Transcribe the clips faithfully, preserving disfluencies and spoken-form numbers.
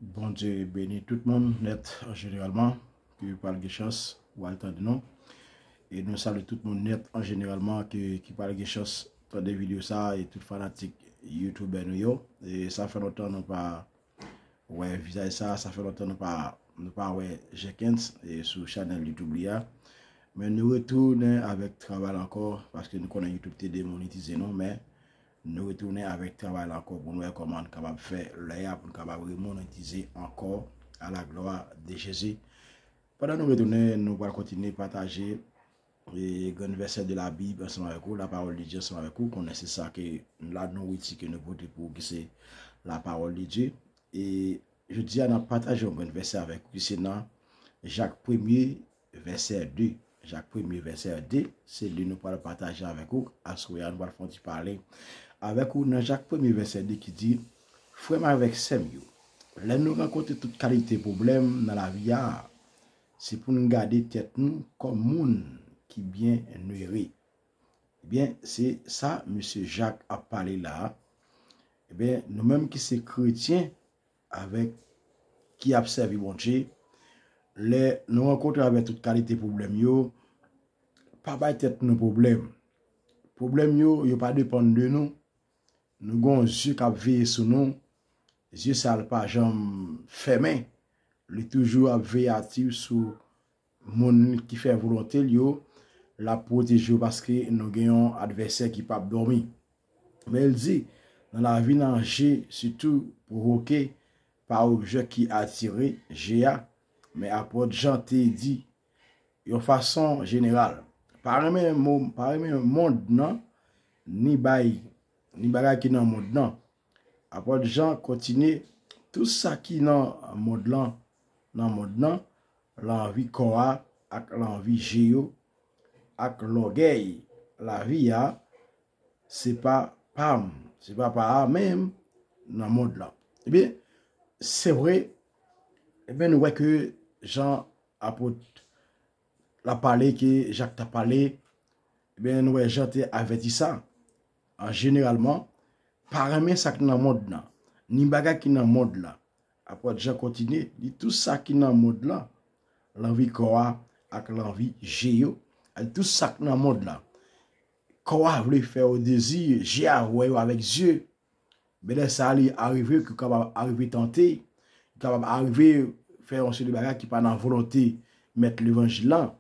Bondye beni tout moun nèt an jeneralman ki pral gen chans pou al tande nou. E nou salye tout moun nèt an jeneralman ki, ki pral gen chans tande videyo sa a e tout fanatik YouTuber nou yo. E sa fè lontan nou pa wè vizaj sa, sa fè lontan nou pa, nou pa wè Jenkins e sou chanèl YouTube li a. Men nou retounen avèk travay la ankò, paske nou konnen YouTube te demonetize nou, men nou retounen avèk travay la ankò pou nou wè kòman nou kapab fè lè a pou nou kapab remonetize ankò à la gloire de Jésus. Pandan nou retounen, nou pral kontinye pataje e, grann vèsè de la Bible ansanm avèk ou, la parole de Dieu ansanm avèk ou, konnen se sa ke la nouriti ke nou pote pou ou ki se la parole de Dieu. E jodi a n ap pataje yon grann vèsè avèk ou ki se nan Jak premye vèsè de. Jak premye vèsè de, se li nou pral pataje avèk ou. Aswè a nou pral fè yon ti pale avèk ou nan Jak premye vèsè de ki di, frè m avèk sè m yo, lè nou rankontre tout kalite pwoblèm nan lavi a, se pou n gade tèt nou kòm moun ki byen nwere. Ebyen, se sa mesye Jak ap pale la a. Ebyen, nou menm ki se kretyen avèk ki ap sèvi Bondye, lè nou rankontre avèk tout kalite pwoblèm yo, pa bay tèt nou pwoblèm. Pwoblèm yo, yo pa depann de nou. Nou gen yon zye k ap veye sou nou. Zye sa l pa janm fèmen. Li toujou ap veyatif sou moun ki fè volonte l yo. L ap pwoteje yo paske nou gen yon advèsè ki p ap dòmi. Men l di, nan lavi n an je sitou pwovoke pa objè ki atire je a. Men apot Jan te di, yon fason jeneral, pa renmen mo, pa renmen mond nan, ni bay, ni bagay ki nan mond nan. Apot Jan kontinye, tout sa ki nan mond lan, nan mond nan, lanvi kò a, ak lanvi je yo, ak lògèy lavi a, se pa pa m, se pa pa a menm nan mond lan. Ebyen, se vre, ebyen, nou wè ke Jan apot la pale, ke Jak ta pale, ebyen, nou wè Jan te avèti sa. An jeneralman, pa renmen sa k nan mond lan, ni bagay ki nan mond lan. Apot Jan kontinye, di tout sa ki nan mond lan, lanvi kò a ak lanvi je yo, ak tout sa k nan mond lan. Kò a vle fè yon dezi, je a wè yo avèk zye. Men lè sa a li arive, ki kapab arive tante, ki kapab arive fè yon seri de bagay ki pa nan volonte mèt levanjil lan.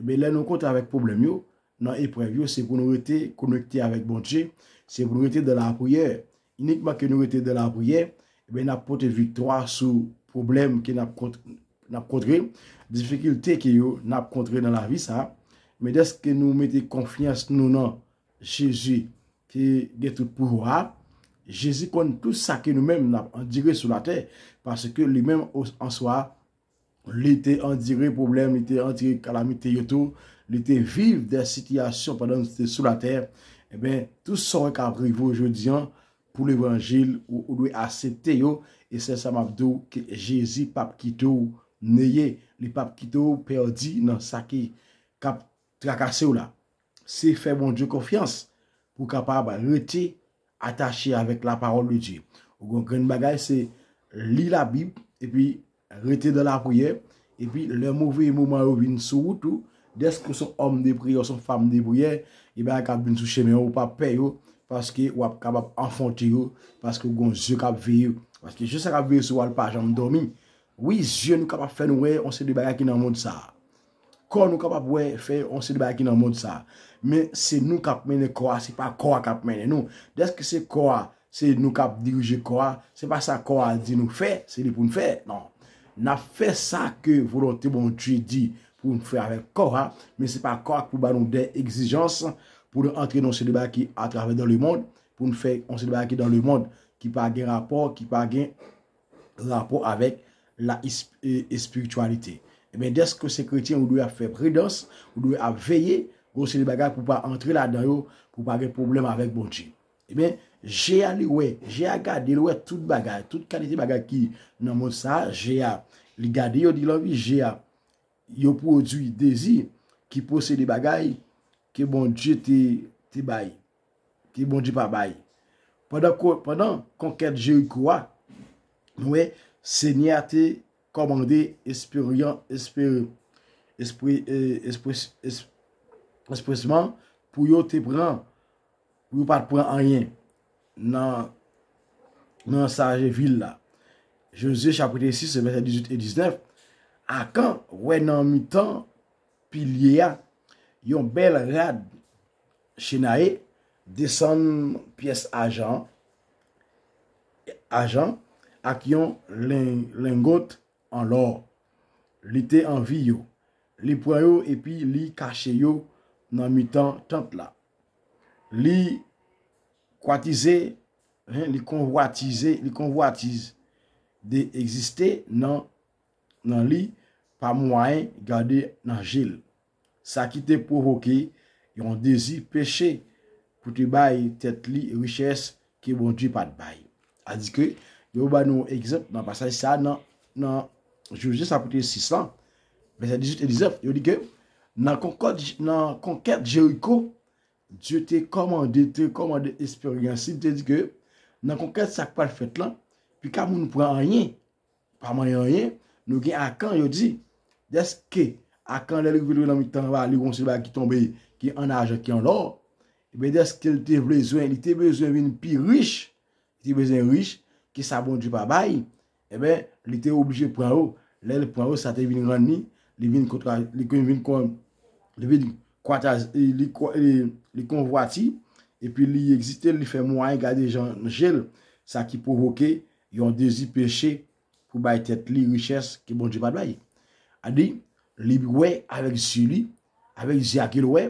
Ebyen, lè nou kontre avèk pwoblèm yo, nan eprèv yo, se pou nou rete konekte avèk Bondye, se pou nou rete dan lapriyè. Inikman ke nou rete dan lapriyè, ebyen, n ap pote viktwa sou pwoblèm ke n ap kont-, n ap kontre, difikilte ke yo n ap kontre nan lavi sa a. Men dèske nou mete konfyans nou nan Jezi, ki gen tout pouvwa a, Jezi konn tout sa ke nou menm n ap andire sou latè, paske li menm o-, an swa, li te andire pwoblèm, li te andire kalamite yo tou, li te viv de sitiyasyon pandan li te sou latè. Ebyen, tout sa w wè k ap rive w jodi an, pou levanjil, ou, ou dwe aksepte yo, e se sa m ap di w, ke Jezi p ap kite w neye, li p ap kite w pèdi nan sa ki, k ap trakase w la. Se fè Bondye konfyans pou w kapab rete atache avèk la parole de Dieu. Ou gen yon grenn bagay, se li Labib, epi rete dan lapriyè, epi lè move moman yo vin sou wout ou, dèske w se yon òm de priyè, w se yon fanm de priyè, e bagay k ap vin sou chemen w, ou p ap pè yo, paske w ap kapab afwonte yo, paske w gen yon zye k ap veye, paske je sa k ap veye sou ou a, l pa janm dòmi. Wi, zye nou kapab fè nou wè yon seri de bagay ki nan mond sa a. Kò nou kapab wè, fè yon seri de bagay ki nan mond sa a. Men se nou k ap mennen kò a, se pa kò a k ap mennen nou. Dèske se kò a, se nou k ap dirije kò a, se pa sa kò a di nou fè, se li pou n fè. Non. N ap fè sa ke volonte Bondye di pou n fè avèk kò a, men se pa kò a k pou ba nou de egzijans pou nou antre nan yon seri de bagay ki atravè dans le monde, pou n fè yon seri de bagay ki dans le monde, ki pa gen rapò, ki pa gen rapò avèk la es-, e, espirityalite. Ebyen, dèske w se kretyen, ou dwe ap fè pridans, ou dwe ap veye, gen yon seri de bagay pou w pa antre ladan yo, pou w pa gen pwoblèm avèk Bondye. Ebyen, je a li wè, je a gade, li wè tout bagay, tout kalite bagay ki nan mond sa a, je a, li gade yo, li anvi je a, yo pwodui dezi ki posede bagay ke Bondye te, te bay, ke Bondye pa bay. Pandan ko-, pandan konkèt Jeriko a, nou wè, Senyè a te kòmande esperyan, espe, espre, eh, espres, es, espresman pou yo te pran, pou yo pa t pran anyen nan, nan saje vil la. Jozye chapit sis, vèsè dizuit e diznèf. Akan wè nan mitan pilye a yon bèl rad chenaye, desann pyès ajan, ajan ak yon len, lengot an lò. Li te anvi yo. Li pran yo epi li kache yo nan mitan tant la. Li kwatize, hen, li konvwatize, li konvwatiz de egziste nan, nan li pa mwayen gade nan je l. Sa ki te pwovoke yon dezi peche pou te bay tèt li richès ke Bondye pa t bay. Sa di ke, yo ba nou egzanp nan pasaj sa nan, nan Jozye chapit sis lan, vèsè dizuit e diznèf, yo di ke nan konkèt, nan konkèt Jeriko, Dye te kòmande, te kòmande esperyans li, te di ke nan konkèt sa k pral fèt lan, pika moun pran anyen, pa manyen anyen, nou gen Akan, yo di, dèske Akan, lè li rive nan mitan anba, li wè yon seri bagay ki tonbe, ki an ajan, ki an lò, ebyen, dèske l te bezwen, li te bezwen vin pi rich, li te bezwen rich, ke sa Bondye pa bay, ebyen, li te oblije pran yo. Lè l pran yo, sa te vin rann li, li vin kontra, li vin kon, li vin kwataz, li, li, li konvwati, epi li egziste, li fè mwayen gade jan je l, sa ki pwovoke yon dezi peche pou bay tèt li richès ke Bondye pa t bay. A di, li wè avèk zye li, avèk zye a ke l wè,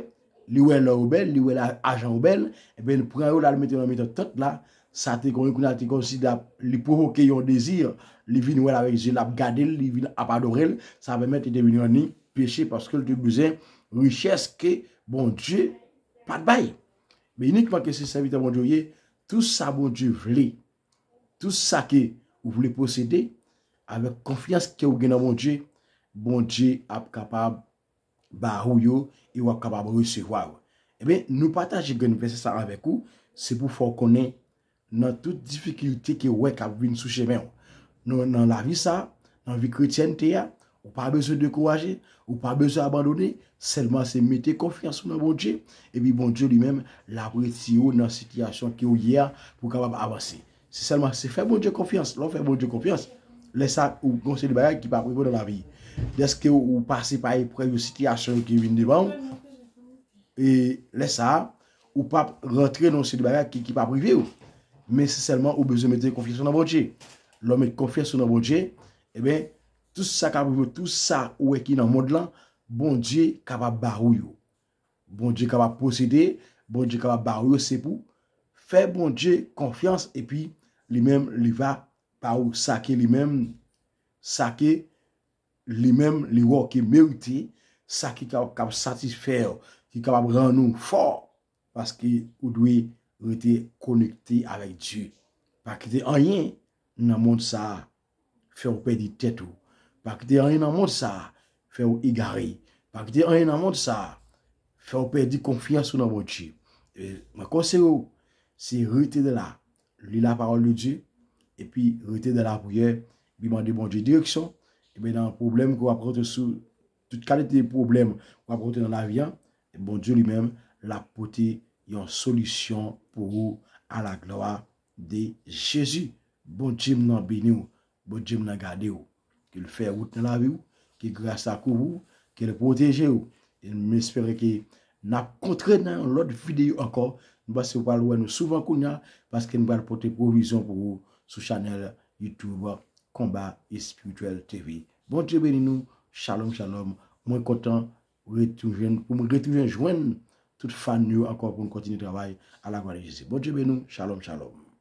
li wè lò yo bèl, li wè la, ajan yo bèl, ebyen, li pran yo la, li mete yo nan mitan tant la, sa te konn, kounye a te konn si li pwovoke yon dezi, li vin wè l avèk zye l, l ap gade l, li vin ap adore l, sa pèmèt li te vin rann li peche paske l te bezwen richès ke Bondye pa t bay. Men inikman ke se sèvitè Bondye w ye, tout sa Bondye vle, tout sa ke ou vle posede, avèk konfyans ke ou gen nan Bondye, Bondye ap kapab ba ou yo e w ap kapab resevwa yo. Ebyen, nou pataje grenn vèsè sa avèk ou, se pou fè w konnen nan tout difikilte ke w wè k ap vin sou chemen w. Nan, nan lavi sa, nan vi kretyènte a, ou pa bezwen dekouraje, ou pa bezwen abandone, sèlman se mete konfyans ou nan Bondye, epi Bondye li menm, l ap retire w nan sitiyasyon ke w ye a pou w kapab avanse. Se sèlman, se fè Bondye konfyans. Lè w fè Bondye konfyans, lè sa, ou gen yon seri de bagay ki p ap rive w nan lavi. Dèske ou pase pa eprèv yo, sitiyasyon yo ki vin devan w, e lè sa a, ou p ap rantre nan yon seri de bagay ki, ki p ap rive w. Men se sèlman ou bezwen mete konfyans ou nan Bondye. Lè w met konfyans ou nan Bondye, ebyen, tout sa k ap rive w, tout sa ou wè ki nan mond lan, Bondye kapab ba ou yo. Bondye kapab posede, Bondye kapab ba ou yo, se pou fè Bondye konfyans, epi li menm, li va ba ou sa ke li menm, sa ke li menm, li wè w ki merite, sa ki ka, k ap satisfè w, ki kapab rann ou fò, paske ou dwe rete konekte avèk Dye. Pa kite anyen nan mond sa a fè w pèdi tèt ou. Pa kite anyen nan mond sa a fè w egare. Pa kite anyen nan mond sa a fè w pèdi konfyans ou nan Bondye. E, mwen konseye w, se rete nan la, li la pawòl de Dye, epi rete nan lapriyè, epi mande Bondye direksyon, epi nan pwoblèm ke w ap rankontre sou, tout kalite pwoblèm w ap rankontre nan lavi a, Bondye li menm, l ap pote yon solisyon pou ou a la glwa de Jezi. Bondye m nan beni w. Bondye m nan gade w. Ke l fè wout nan lavi w, ke gras la kouvri w, ke l pwoteje w. E m espere ke n ap kontre nan yon lòt videyo ankò. M panse w pral wè nou souvan kounye a, paske n pral pote pwovizyon pou ou sou chanèl YouTube Konba Espirityèl T V. Bondye beni nou. Shalom, shalom. Mwen kontan retounen, pou mwen retounen jwenn tout fan yo ankò pou n kontinye travay a la glwa de Jezi. Bondye beni w. Shalom, shalom.